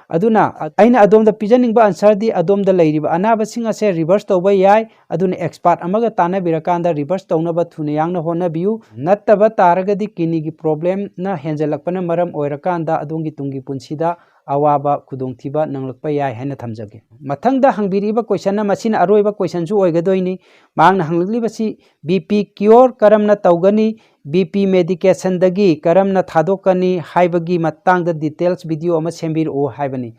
ꯑꯗꯨꯅ ꯑꯩꯅ ꯑꯗꯣꯝꯗ ꯄꯤꯖꯅꯤꯡꯕ answer ꯗꯤ, ꯑꯗꯣꯝꯗ ꯂꯩꯔꯤꯕ ꯑꯅꯥꯕꯁꯤꯡ ꯑꯁꯦ reverse ꯇꯧꯕ ꯌꯥꯏ꯫ ꯑꯗꯨꯅ expert ꯑꯃꯒ ꯇꯥꯟꯅꯕꯤꯔꯀꯥꯟꯗ reverse ꯇꯧꯅꯕ ꯊꯨꯅ ꯌꯥꯡꯅ ꯍꯣꯠꯅꯕꯤꯌꯨ꯫ ꯅꯠꯇꯕ ꯇꯥꯔꯒꯗꯤ kidney ꯒꯤ problem ꯅ ꯍꯦꯟꯖꯜꯂꯛꯄꯅ ꯃꯔꯝ ꯑꯣꯏꯔꯀꯥꯟꯗ ꯑꯗꯣꯝꯒꯤ ꯇꯨꯡꯒꯤ ꯄꯨꯟꯁꯤꯗ ꯑꯋꯥꯕ ꯈꯨꯗꯣꯡꯊꯤꯕ ꯅꯪꯂꯛꯄ ꯌꯥꯏ ꯍꯥꯏꯅ ꯊꯝꯖꯒꯦ꯫ ꯃꯊꯪꯗ ꯍꯪꯕꯤꯔꯤꯕ question ꯅ, ꯃꯁꯤꯅ ꯑꯔꯣꯏꯕ question ꯁꯨ ꯑꯣꯏꯒꯗꯣꯏꯅꯤ꯫ ꯃꯍꯥꯛꯅ ꯍꯪꯂꯛꯂꯤꯕꯁꯤ, "B P cure ꯀꯔꯝꯅ ꯇꯧꯒꯅꯤ? B P medication ꯗꯒꯤ ꯀꯔꯝꯅ ꯊꯥꯗꯣꯛꯀꯅꯤ ꯍꯥꯏꯕꯒꯤ ꯃꯇꯥꯡꯗ details video ꯑꯃ ꯁꯦꯝꯕꯤꯔꯛꯎ" ꯍꯥꯏꯕꯅꯤ꯫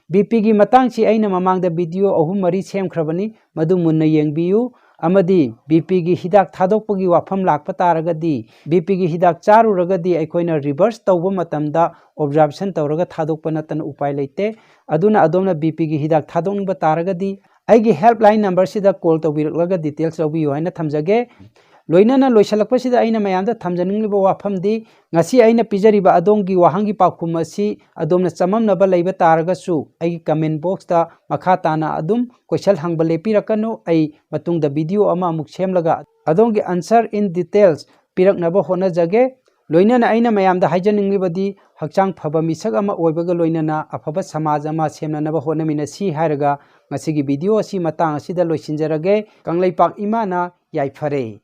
B P ꯒꯤ ꯃꯇꯥꯡꯁꯤ ꯑꯩꯅ ꯃꯃꯥꯡꯗ video ꯑꯍꯨꯝ ꯃꯔꯤ ꯁꯦꯝꯈ꯭ꯔꯕꯅꯤ, ꯃꯗꯨ ꯃꯨꯟꯅ ꯌꯦꯡꯕꯤꯌꯨ꯫ ꯑꯃꯗꯤ B P ꯒꯤ ꯍꯤꯗꯥꯛ ꯊꯥꯗꯣꯛꯄꯒꯤ ꯋꯥꯐꯝ ꯂꯥꯛꯄ ꯇꯥꯔꯒꯗꯤ, B P ꯒꯤ ꯍꯤꯗꯥꯛ ꯆꯥꯔꯨꯔꯒꯗꯤ ꯑꯩꯈꯣꯏꯅ reverse ꯇꯧꯕ ꯃꯇꯝꯗ observation ꯇꯧꯔꯒ ꯊꯥꯗꯣꯛꯄ ꯅꯠꯇꯅ ꯎꯄꯥꯏ ꯂꯩꯇꯦ꯫ ꯑꯗꯨꯅ ꯑꯗꯣꯝꯅ B P ꯒꯤ ꯍꯤꯗꯥꯛ ꯊꯥꯗꯣꯛꯅꯤꯡꯕ ꯇꯥꯔꯒꯗꯤ, ꯑꯩꯒꯤ helpline number ꯁꯤꯗ call ꯇꯧꯕꯤꯔꯛꯂꯒ details ꯂꯧꯕꯤꯌꯨ ꯍꯥꯏꯅ ꯊꯝꯖꯒꯦ꯫ ꯂꯣꯏꯅꯅ ꯂꯣꯏꯁꯤꯜꯂꯛꯄꯁꯤꯗ ꯑꯩꯅ ꯃꯌꯥꯝꯗ ꯊꯝꯖꯅꯤꯡꯂꯤꯕ ꯋꯥꯐꯝꯗꯤ, ꯉꯁꯤ ꯑꯩꯅ ꯄꯤꯖꯔꯤꯕ ꯑꯗꯣꯝꯒꯤ ꯋꯥꯍꯪꯒꯤ ꯄꯥꯎꯈꯨꯝ ꯑꯁꯤ ꯑꯗꯣꯝꯅ ꯆꯃꯝꯅꯕ ꯂꯩꯕ ꯇꯥꯔꯒꯁꯨ, ꯑꯩꯒꯤ comment box ꯇ ꯃꯈꯥ ꯇꯥꯅ ꯑꯗꯨꯝ question ꯍꯪꯕ ꯂꯦꯞꯄꯤꯔꯛꯀꯅꯨ꯫ ꯑꯩ ꯃꯇꯨꯡꯗ video ꯑꯃ ꯑꯃꯨꯛ ꯁꯦꯝꯂꯒ ꯑꯗꯣꯝꯒꯤ answer in details ꯄꯤꯔꯛꯅꯕ ꯍꯣꯠꯅꯖꯒꯦ꯫ ꯂꯣꯏꯅꯅ ꯑꯩꯅ ꯃꯌꯥꯝꯗ ꯍꯥꯏꯖꯅꯤꯡꯂꯤꯕꯗꯤ, ꯍꯛꯆꯥꯡ ꯐꯕ ꯃꯤꯁꯛ ꯑꯃ ꯑꯣꯏꯕꯒ ꯂꯣꯏꯅꯅ ꯑꯐꯕ ꯁꯃꯥꯖ ꯑꯃ ꯁꯦꯝꯅꯅꯕ ꯍꯣꯠꯅꯃꯤꯟꯅꯁꯤ ꯍꯥꯏꯔꯒ ꯉꯁꯤꯒꯤ video ꯑꯁꯤ ꯃꯇꯥꯡ ꯑꯁꯤꯗ ꯂꯣꯏꯁꯤꯟꯖꯔꯒꯦ꯫ ꯀꯪꯂꯩꯄꯥꯛ ꯏꯃꯥꯅ ꯌꯥꯏꯐꯔꯦ꯫